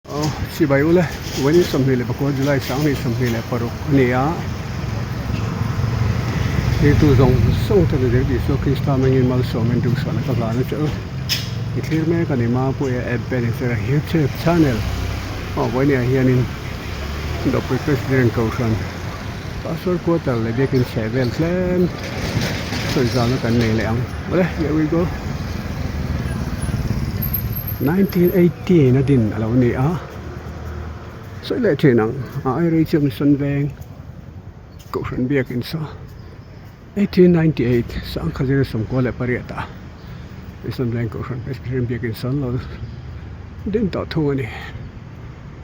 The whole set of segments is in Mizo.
Aw chibai ule vawiin 24 July 2026 a ni a, thirtu zawng zawng te ni zir Isua Krista hmangin malsawmin duhsakna ka hlan a che u. I thlir mek a ni Mapuia Ebenezer YouTube channel aw vawiin ah hianin Dawpui President Kohhran Pastor Quarter leh Biakin chheh vel tlem sawi zalna kan nei leh ang. Awle here we go. 1918 a din a lo ni a, sawi leh thin ang a Airei chu Mission Veng Kohhran Biakin saw 1898 Sangkhazira 98 ah Mission Veng Kohhran Presbyterian Biakin saw an lo din tawh thung a ni.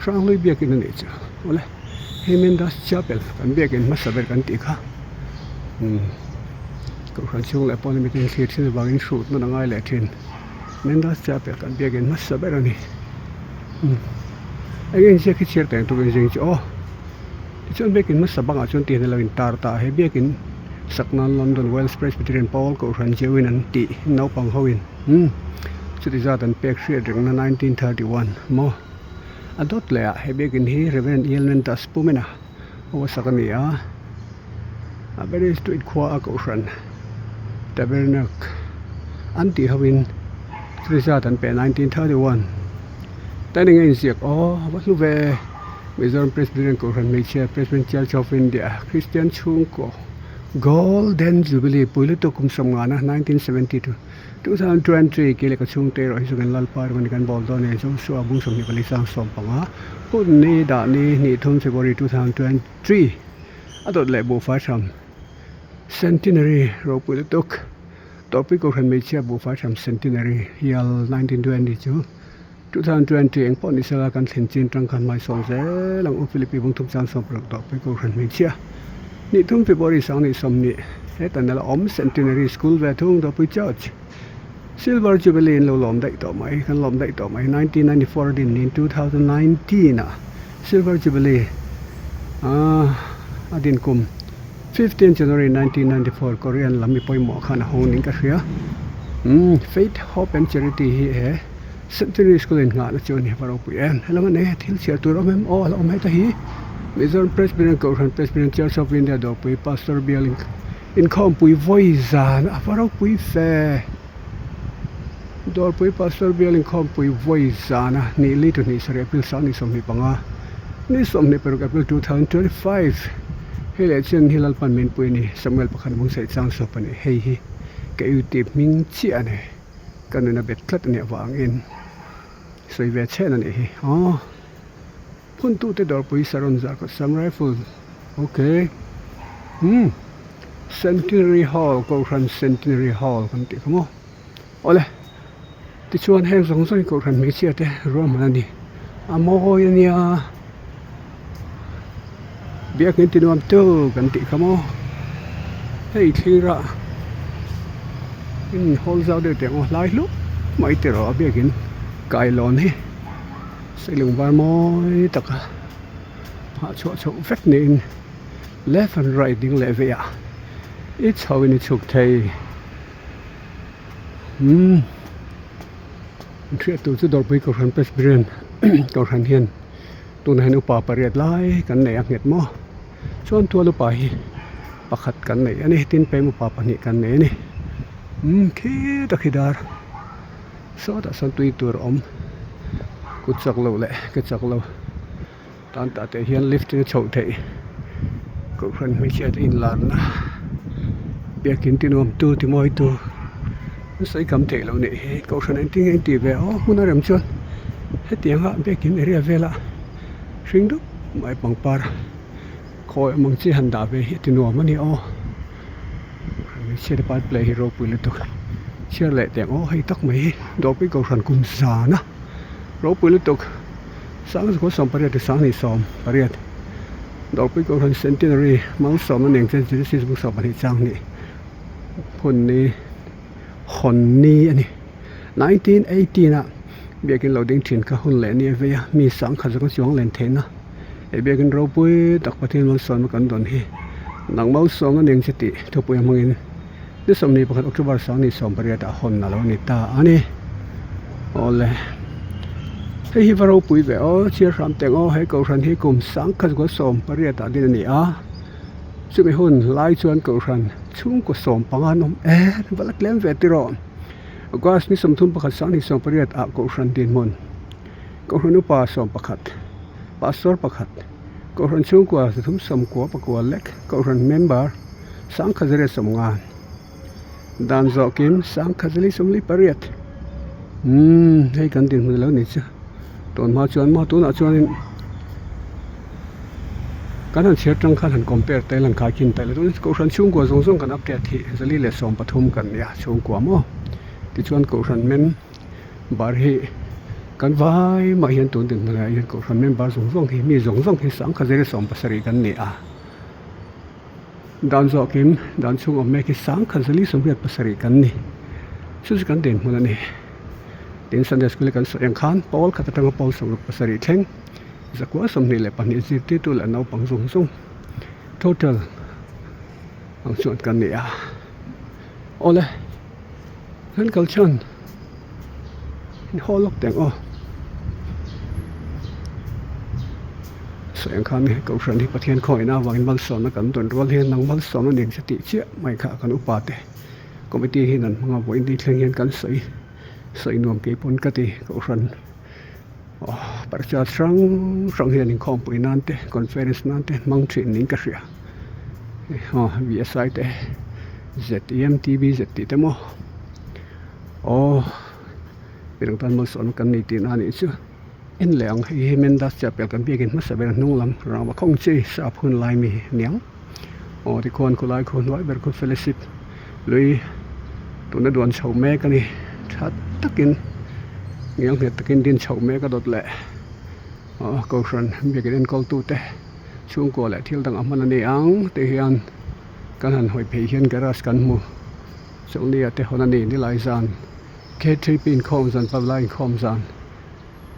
Hranghlui Biakin a nih chu awle Hemendas Chapel kan biakin hmasa ber kan tih kha umm Kohhran chhung leh pawn miten thlir thin avangin hrut nawn a ngai leh thin. Mendas Chapel kan biakin hmasa ber a ni. Umm eng eng ziak hi chhiar teng tuk in zing chu aw. Tichuan biakin hmasa bangah chuan tihian a lo intar ta a, he biakin sak nan London Welsh Presbyterian Pawl Kohhran Jewin an tih naupang hoin umm chuti zat an pek hriat rengna 1931 maw a dawt leh ah he biakin hi Rev E L Mendas Pumena ho a sak a ni a. A Berry Street khua a kohhran Tabernacle an tih hoin Trisat an pe 1931 tain enge inziak aw a va hlu ve Mizoram Presbyterian Kohhran Hmeichhia Presbyterian Church of India Kristian chhungkaw Golden Jubilee pui lutuk kum sawmngana 1972 2023 kei leh ka chhungte erawh hi chu kan Lalpa rawng a ni kan bawl dawn e Joshua bung 24 sang 15 hun ni dah ni hnih thum February 2023. A dawt leh buhfai hram Centenary ropui lutuk Tawpui Kohhran hmeichhia buhfai hram Centenary hial 1920 chu 2020 eng pawh ni sela kan thlen chin tang khan hmaisawm zel ang u Philippi Bungthum chang 16 Tawpui Kohhran hmeichhia nih thum February sang 20 heta nala awm Centenary School ve thung Tawpui Church Silver Jubilee in lo lawm daih tawh mai kan lawm daih tawh mai 1994 a din niin 2019 ah Silver Jubilee a din kum 15 January 1994 Korean lam mi pawimawh khan a hawng niin ka hria. Umm Faith, Hope and Charity hi he Centenary School in nghahna chu a ni va ropui em. Helam a nei thil chhiar tur awm em aw a la awm heta hi Mizoram Presbyterian Kohhran Presbyterian Church of India Dawrpui Pastor Bial Inkhawmpui vawi zan a va ropui fe. Dawrpui Pastor Bial inkhawmpui vawi zana ni li tu hnih sarih April 25 ni 26 April 2025 hei leh chuan hi Lalpan min pui a ni Samuel pakhat bung saih chang sawp a ni hei hi ka youtube hming chiah a ni ka nuna bet tlat a nih avangin sawi ve chhen a nih hi aw Phuntute Dawrpui Saron Zarkawt Sam Rifle ok umm Centenary Hall Kohhran Centenary Hall kan tih kha maw awle tichuan heng zawng zawng hi Kohhran hmeichhia te ruahman a ni a mawi a nia biakin ti nuam tu kan tih kha maw hei thlir a in hall zau deuh teh ang aw hlai hlup mai tih rawh a biakin kailawn hi. Seilung var mawi taka hah chhuah chhoh vek niin left and right ding leh veih ah i chho in i chhuk thei umm hriat tur chu Dawrpui Kohhran Presbyterian Kohhran hian tunah hian upa pariat lai kan nei a nghet maw chuan tual upa hi pakhat kan nei a ni tin peng upa pahnih kan nei a ni umm khi tak hi dar. Sawtah sawn tui tur a awm kut chak loh leh ke chak lo tan tah te hian lift in a chhoh theih kohhran hmeichhia te inlarna biakin ti nuam tu ti mawi tu an sawi kam theih loh nih hi kohhran engtin nge an tih ve aw hmun a rem chuan hetianga biakin area vela hring dup mai pangpar khawi awm ang chi han dah ve hi a ti nuam a ni aw. Hmeichhia te part play hi ropui lutuk chhiar leh teh ang aw hei tak mai hi dawrpui kohhran kum zan a ropui lutuk sangzukua 18 leh 28 dawrpui kohhran centenary malsawmna nen chuan genesis bung 12 chang hnih hun ni hawn ni a ni 1918 ah biakin lo ding thin kha hun leh ni a vei a mi sangkhat zawng a chuang len theihna. He biakin ropui tak Pathian malsawmna kan dawn hi nang malsawmna nen che tih thupui hmangin ni 21 October 2018 ah hawn a lo ni ta a ni. Awle. Hei hi va ropui ve aw chhiar hram teng aw he kohhran hi kum sangkhat kua 18 ah din a ni a chumi hun lai chuan kohhran chhungkaw 15 an awm e va la tlem ve tiraw August ni 31 2018 ah kohhran dinhmun kohhran upa 11 pastor pakhat kohhran chhungkua 39 lek kohhran member sangkhat 150. Dan zawh kim 1048 umm hei kan dinhmun alo ni chu tun hma chuan maw tunah chuanin kan han chhiar tang khan han compare te lan khai khin ta ila chuan kohhran chhungkua zawng zawng kan update hi 413 kan nia chhungkua maw tichuan kohhran member hi kan vai mah hian tun dinhmunah hian kohhran member zawng zawng hi mi zawng zawng hi 1017 kan ni a. Dan zawkin dan chhung awm mek hi 1027 kan ni. Chu chu kan dinhmun a ni. Tin Sunday School kan sawi ang khan pawl khat atanga pawl 67 thleng zakua 22 zirtirtu leh naupang zawng zawng total ang chuan kan ni a. Awle kan kal chhan in haw lawk teng aw. Sawi ang khan Kohhran hi Pathian khawngaihnna avangin malsawmna kan dawn rual hian nang malsawmna nen che tih chiah mai kha kan upa te committee hian an hmang a vawiin ni thleng hian kan sawi sawi nuam kei pawn ka ti Kohhran aw parchar hrang hrang hian inkhawmpui nan te conference nan te hmang thin niin ka hria aw V_S_I te Z_E_M_T_B_Z tih te maw aw midang tan malsawmna kan nei tihna a nih chu. En leh ang hei hi Mendas chapel kan biakin hmasa ber hnung lam rangva khawng chi sap hun lai mi niang aw tikhuan khawlai khu hnuai ber khu fellowship lui tuna duan chho mek a ni tha takin ngial nghet takin din chho mek a dawt leh aw kohhran biakin enkawl tute chhungkua leh thil dang a hman a ni ang tih hian kan han hawi phei hian garage kan hmu chawlhni ah te hawn a ni nilai zan. K3P inkhawm zan Pavla inkhawm zan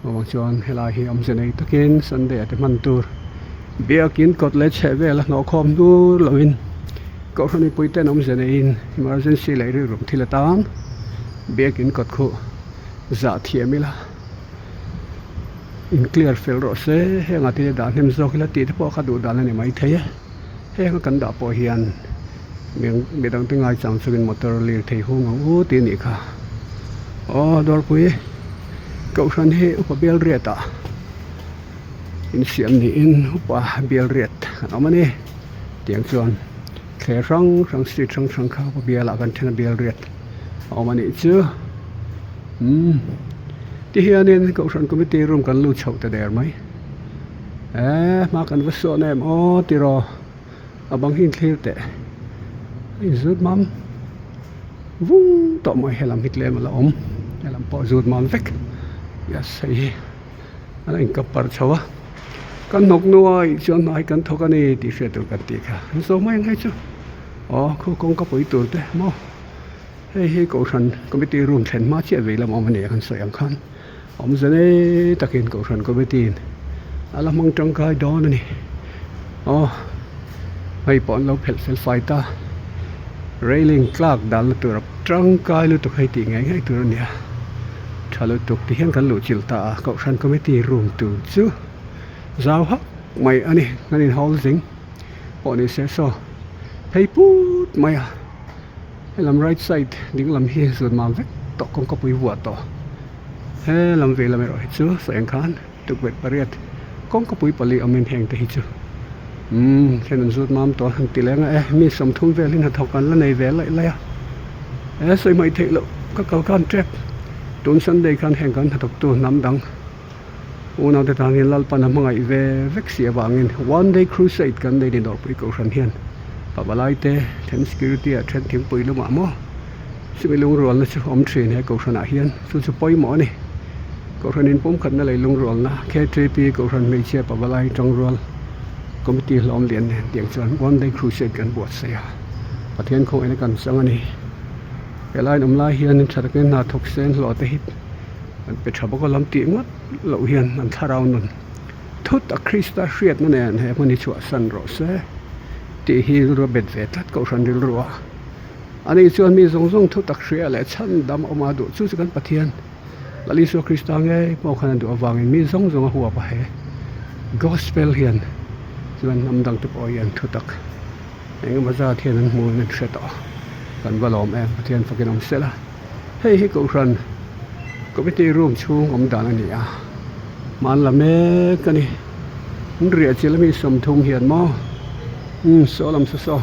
awm chuan helai hi awmze nei takin Sunday ah te hman tur biakin kawt leh chheh vel a hnawh khawm hnur loin Kohhran mipui ten awmze neiin emergency leh rilru thil atan biakin kawt khuh zah thiam ila in clear fel rawh se heng ah te dah hnem zawk ila tih te pawh kha duh dan a ni maithei e. Heng a kan dah pawh hian midang te ngaichang chungin motor lirthei hung ang u tih a nih kha. Aw dawrpui kohhran hi upa bial riat ah insiam niin upa bial riat an awm a ni. Tiang chuan thler hrang hrang street hrang hrang kha upa bial ah kan then a bial riat a awm a nih chu. Umm tihianin kohhran committee room kan lut chhoh ta der mai. Eee hma kan va sawn em aw tiraw a bang hi thlir teh a inzut mam vung tawh mai helam hi tlem a la awm helam pawh a zut mam vek yes hei hi a la inkap parh chho a kan hnawk nuai chuan hna hi kan thawk a ni tih hriat tur kan tih kha an zo mai ang hei chu aw khu kawngka pui tur te maw hei hi kohhran committee room thlen hma chiah vei lam a awm a ni a kan sawi ang khan. Awmze nei takin Kohhran Committee in a la hmang tangkai dawn a ni. Aw hei pawh an lo phelh fel fai ta. Railing tlak dalna tur a tangkai lutuk hei tih ngei ngei tur a ni a. Tha lutuk ti hian kan luh chilh ta a Kohhran Committee room tur chu zau hak mai a ni. Kan inhawl zing pawh ni se saw phei put mai a. Helam right side ding lam hi zun mam vek tawh kawngka pui vuah tawh he lam vei lam erawh hi chu sawi ang khan tukverh pariat kawngka pui pali awmin heng te hi chu umm then an zut mam tawh an ti leng a e mi 30 vel hi hnathawk an la nei ve laih laih a e sawi hmaih theih loh ka kal khan tep tun sunday khan heng kan hnathawk tu hnam dang unau te tan hian Lalpan a hmangaih ve vek si avangin one day crusade kan nei ni Dawrpui Kohhran hian pavalai te then security ah then thingpui lumah maw chumi lungrualna chu awm thin he Kohhran ah hian chu chu pawimawh a ni Kohhran in pumkhatna lei lungrualna K3P Kohhran hmeichhia pavalai tangrual committee hlawm lian nen tiang chuan one day crusade kan buatsaih a Pathian khawngaihna kan chang a ni helai in awm lai hian tha takin hna thawk sen hlawh te hi. An pe tha bawk a lam tih ngawt loh hian an thlarau nun thut a Krista hriatna nen he hmun hi chhuahsan rawh se tih hi rilru a bet ve tlat Kohhran rilru a. Ani chuan mi zawng zawng thu tak hria leh chhan dam awm a duh chu chu kan Pathian. Lal Isua Krista ngei pawh khan a duh avangin mi zawng zawng a huap a he gospel hian chuan hnam dang te pawh hian thutak eng emaw zat hian an hmuhin an hre tawh a kan va lawm em Pathian fakin awm sela hei hi kohhran committee room chhung awm dan a ni a hman la mek a ni an riah chilh ami 30 hian maw umm saw lam saw saw.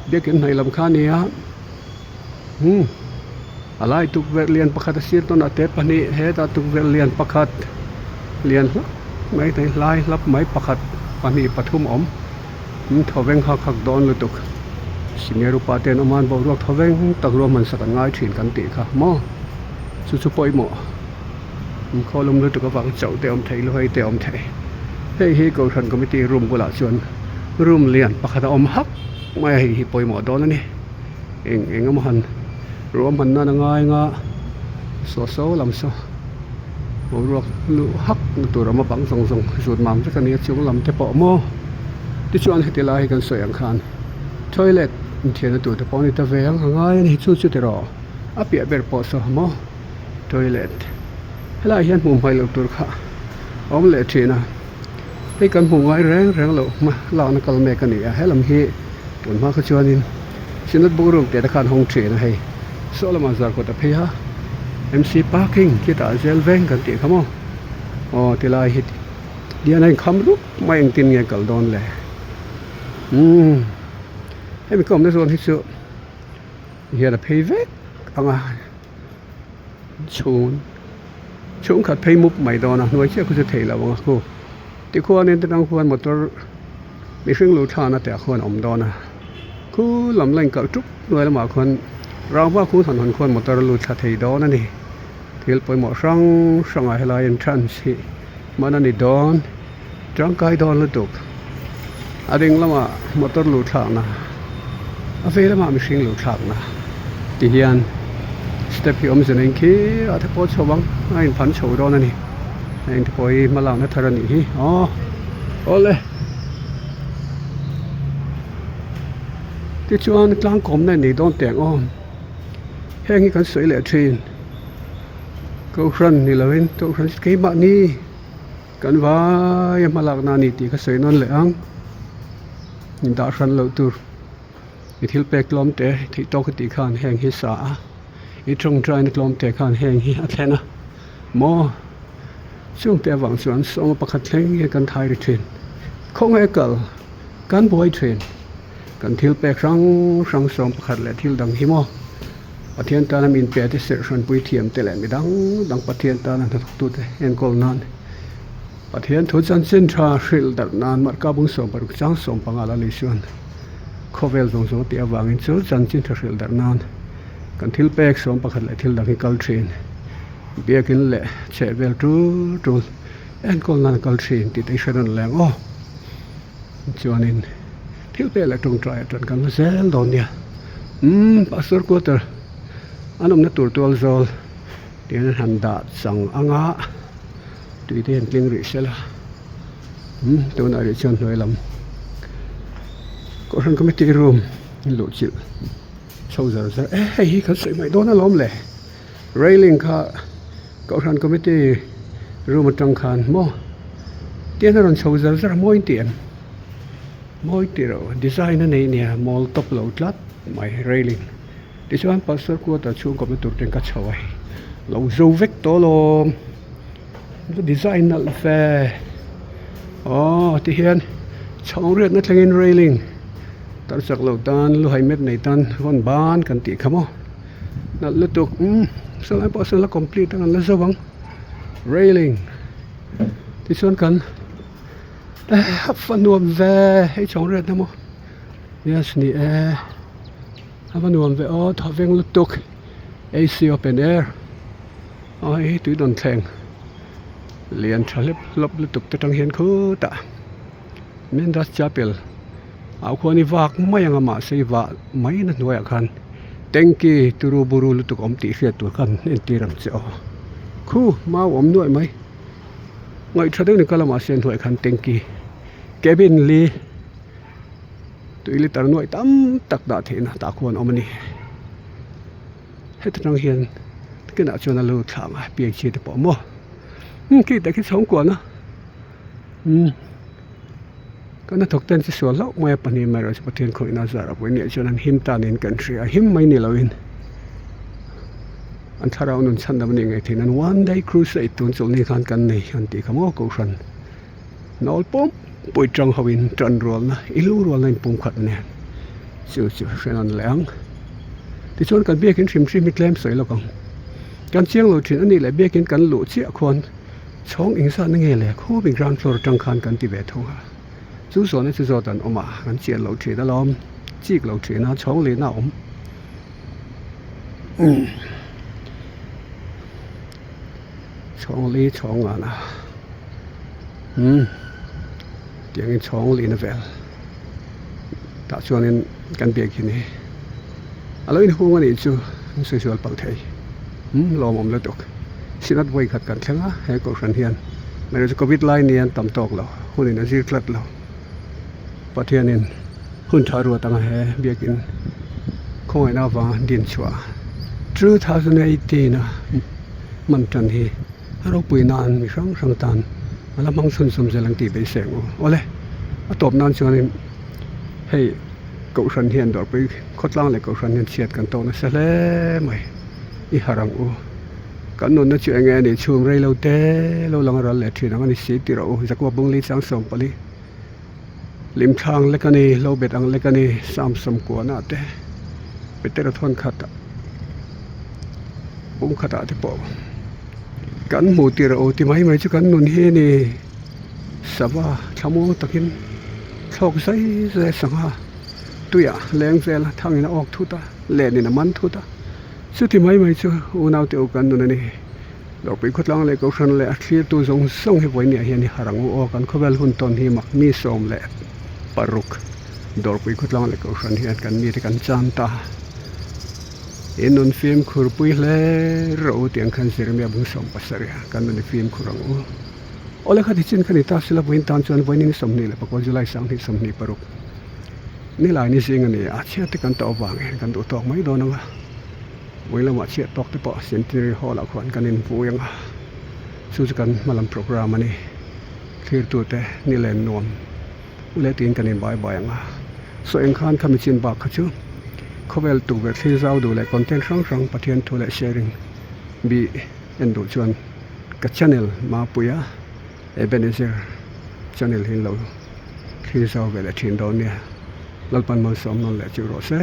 Biakin hnaih lam kha a ni a umm a lai tukverh lian pakhat a sir tawnah te pahnih hetah tukverh lian pakhat lian hlap mai thei hlai hlap mai pakhat pahnih pathum a awm umm thawveng hak hak dawn lutuk senior upa te an awm a an boruak thawveng tak ruahman sak an ngai thin kan tih kha maw chu chu pawimawh inkhawlawm lutuk avang chauh te a awm thei luhai te a awm thei hei hi kohhran committee room bulah chuan room lian pakhat a awm hak mai a hei hi pawimawh dawn a ni eng eng emaw han ruahman nan a ngai anga saw saw lam saw boruak luh hak na tur a awm a bang zawng zawng zut mam vek a ni a chung lam te pawh maw tichuan heti lai hi kan sawi ang khan toilet inthiarna tur te pawh a ni ta ve ang a ngai a ni chu chu tiraw a piah ber pawh saw maw. Toilet helaiah hian hmuh hmaih loh tur kha a awm leh thin a hei kan hmuh ngai reng reng loh hma lakna kal mek a ni a helam hi tun hma kha chuanin synod book room tih te khan hawng thin a hei saw lamah zarkawt a phei a MC parking khitah zel veng kan tih kha maw aw tilai hi dian a inkham rup mai engtin nge kal dawn le umm hemi ka awmna zawn hi chu hian a phei vek ang a. Chhung chhung khat phei mup mai dawn a hnuai chiah khu chu theih loh ang a khu tikhuanin te tang khuan motor mihring luh thlana te ah khuan a awm dawn a khu lam la inkalh ṭup hnuai lamah khuan rangva khu han hawn khuan motor a lut thla thei dawn a ni thil pawimawh hrang hrangah helai entrance hi hman a ni dawn tangkai dawn lutuk a ding lamah motor luh thlakna a vei lamah mihring luh thlakna ti hian step hi awmze nei khi ah te pawh a chho ang a inphan chho dawn a ni heng te pawh hi hma lakna thar a nih hi aw awle tichuan tlang kawmna a nei dawn teh ang aw heng hi kan sawi leh thin kohhran ni lovin kohhran keimahni. Kan vai a hmalakna a ni tih ka sawi nawn leh ang. Dah hran loh tur i thil pek tlawm te theih tawk a tih khan heng hi sa a, i tawngtaina tlawm te khan heng hi a thlen a maw? Chungte avang chuan sawma pakhat thleng hian kan thai ri thin. Khawnge kal kan buai thin. Kan thil pek hrang hrang sawm pakhat leh thil dang hi maw? Pathian tana min pe te serh hranpui thiam te leh mi dang dang Pathian tana hnathawktute enkawl nan Pathian thu chanchin tha hrilh darh nan Marka bung 16 chang 15 la Lisuan khawvel zawng zawng tih avangin chu chanchin tha hrilh darh nan kan thil pek 11 leh thil dang hi kal thin biakin leh chhehvel tul tul enkawl nan a kal thin tih te i hre rawn leng aw. Chuanin thil pek leh tawngtai atang kan la zel dawn nia umm pastor quarter an awmna tur tual zawl tihian an han dah chang ang a tui te hian tling rih sela umm tunah rih chuan hnuai lam kohhran committee room luh chilh chho zar zar e hei hi kan sawi hmaih dawn alawm le railing kha. Kohhran committee room atang khan maw tian a rawn chho zar zar a mawi tih em mawi tih loh design a nei nia mawl tawp lo tlat mai railing tichuan pastor quarter chhung kawmna tur ten ka chho a hei lo zo vek tawh alawm design nalh ve aw tihian chhawng riatna thlengin railing tar chak loh tan lu haimet nei tan vawn ban kan tih kha maw. Nalh lutuk umm sawlai pawh sawn la complete ang an la zo ang railing tichuan kan eh a va nuam ve hei chhawng riat na maw yes ni e a va nuam ve aw thaw veng lutuk A_C open air aw hei hi tui dawn thleng lian tha hlep hlawp lutuk te tang hian khutah. Mendas Chapel ah khuan i vak mai ang a mahse i vah mai na hnuaiah khan tanky turu buru lutuk awm tih hriat tur khan entir ang che aw khu mau awm nuaih mai ngaih tha deuh ni kal a mahse hnuaiah khan tanky cabin li tui litre nuaih tam tak dah theihna tah khuan awm a ni heti tang hian. Kinah chuan a lut thla ang a PHC te pawh maw umm khi tah khi chhawngkuahna umm kan hnathawk ten chu sual hlauh mai a pahnih mai erawh chu Pathian khawihna a zar a pawh nia chuan an him ta niin kan hria a him mai ni loin an thlarau nun chhan dam a nih ngei theih nan one day crusade tun chawlhni khan kan nei an tih kha maw kohhran nawl pawm pawih tang ho in tan rualna i lu rualna in pum khat nen chu chu hre nawn leh ang tichuan kan biakin hrim hrim hi tlem sawi lawk ang kan chiang lo thin a nih leh biakin kan luh chiah khuan chhawng engzat na nge le khup in ground floor atang khan kan ti ve thung a chu zawhna chu zawt an awm a kan chian lo thin alawm chik lo thin a chhawng lehna a awm. Chhawng li chhawng ngana umm tiangin chhawng lihna vel tah chuanin kan biak hi ni a lo inhung a nih chu an sawi sual palh thei umm lawmawm lutuk synod vawi khat kan thleng a he kohhran hian mahse chu covid lai nia an tam tawk lo hunin a zir tlat lo. Pathianin hun tha ruat anga he biakin khawngaihna avanga din chhuah 2018 a man tan hi a ropui nan mi hrang hrang tan a la hmang chhun chhun zel ang tih beisei ang u. Awle, a tawp nan chuanin hei Kohhran hian dawrpui khawtlang leh Kohhran hian chhiat kan tawk nasa hle mai i harh ang u. Kan nunna chu enge a nih chhung rei lo te lo lang ral leh thin ang a ni si tih rawh u. Zakua Bungli chang 14. Limthlang lek a ni, lo bet ang lek a ni, Samsung kuanah te Petera thawn khat ah bung khat ah te pawh kan hmuh tir a aw ti mai mai chu kan nun hi a ni sava thlamuang takin thlawk zai zai a sangha tuiah leng vel a thangin a awk thut a lenin a man thut a chuti mai mai chu unaute u kan nun a ni. Lawpui khawtlang leh Kohhran leh a thlirtu zawng zawng hi vawiin ah hian i harh ang u aw, kan khawvel hun tawn hi mak mi 16 Dawrpui khawtlang leh Kohhran hian kan mite kan chan ta. I nun fimkhur pui hle rawh u tih ang khan Jeremia bung 17 ah kan nun i fimkhur ang u. Awle kha tichin kha ni ta sila vawiin tan chuan vawiin 24 July 2026 nilai ni zing a ni a, chhiat te kan tawh avangin kan duh tawk mai dawn ang a. Vawi lamah chhiat tawk te pawh Centenary Hall ah khuan kan invui ang a, chu chu kan hmalam programme a ni. Thlirtute ni len nuam u leh tiin kan inbai bai ang a. Saw eng khan khami chin bak kha chu khawvel tukverh thlir zau duh leh content hrang hrang Pathian thu leh sharing bih en duh chuan ka channel Mapuia Ebenezer channel hi lo thlir zau ve leh thin dawn nia. Lalpan malsawm nawn leh chu rawh se.